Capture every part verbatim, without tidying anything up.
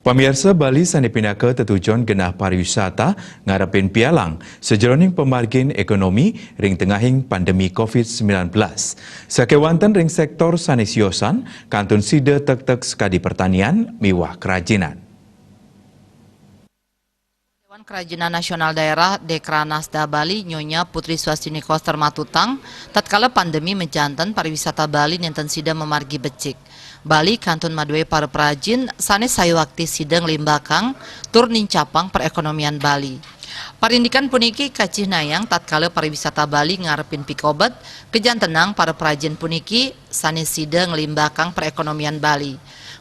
Pamiarsa, Bali sané pinaka tetujon genah pariwisata ngarepin pialang sajeroning pamargin ekonomi ring tengahing pandemi covid sembilan belas. Sakéwanten ring sektor sané siosan, kantun sida tektek sakadi pertanian miwah kerajinan. Dewan Kerajinan Nasional Daerah, Dekranasda Bali, Nyonya Putri Swastini Koster matutang, tatkala pandemi majanten, pariwisata Bali nénten sida mamargi becik. Bali kantun madué para prajin sané sayuakti sida nglimbakang tur nincapang perekonomian Bali. Parindikan puniki kacihnayang tatkala pariwisata Bali ngarepin pikobet, kajantenang para prajin puniki sané sida nglimbakang perekonomian Bali.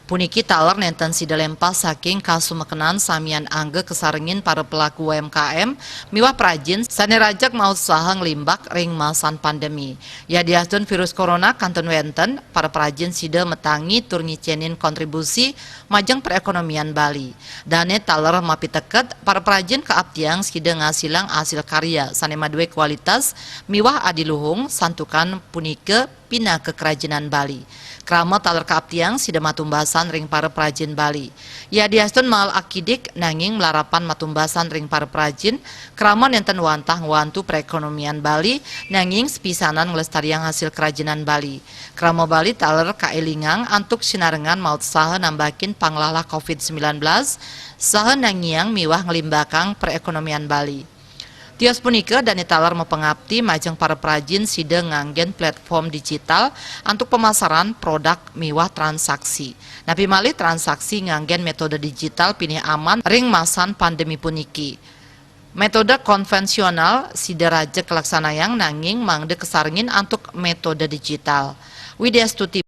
Puniki taler nénten sida lempas saking kasumekenan samian angga kasarengin para pelaku U M K M miwah prajin sané rajeg mautsaha nglimbak ring masan pandemi. Yadiastun virus corona kantun wénten, para prajin sida matangi tur ngicénin kontribusi majeng perekonomian Bali. Dané taler mapiteket, para prajin kaaptiang sida ngasilang asil karya sané madué kualitas miwah adiluhung, santukan punika pinaka kerajinan Bali. Krama taler kaaptiang sida matumbasan ring para prajin Bali. Yadiastun mael akidik nanging malarapan matumbasan ring para prajin, krama nénten wantah ngwantu perekonomian Bali, nanging sapisanan nglestariang hasil kerajinan Bali. Krama Bali taler kaélingang antuk sinarengan mautsaha nambakin panglalah covid sembilan belas saha nangiang miwah nglimbakang perekonomian Bali. Tios punika, dané taler mapangapti majeng para prajin sida nganggén platform digital antuk pemasaran produk miwah transaksi. Napi malih, transaksi nganggén metode digital pinih aman ring masan pandemi puniki. Metode konvensional sida rajeg kalaksanayang, nanging mangda kasarengin antuk metode digital. Widya Stuti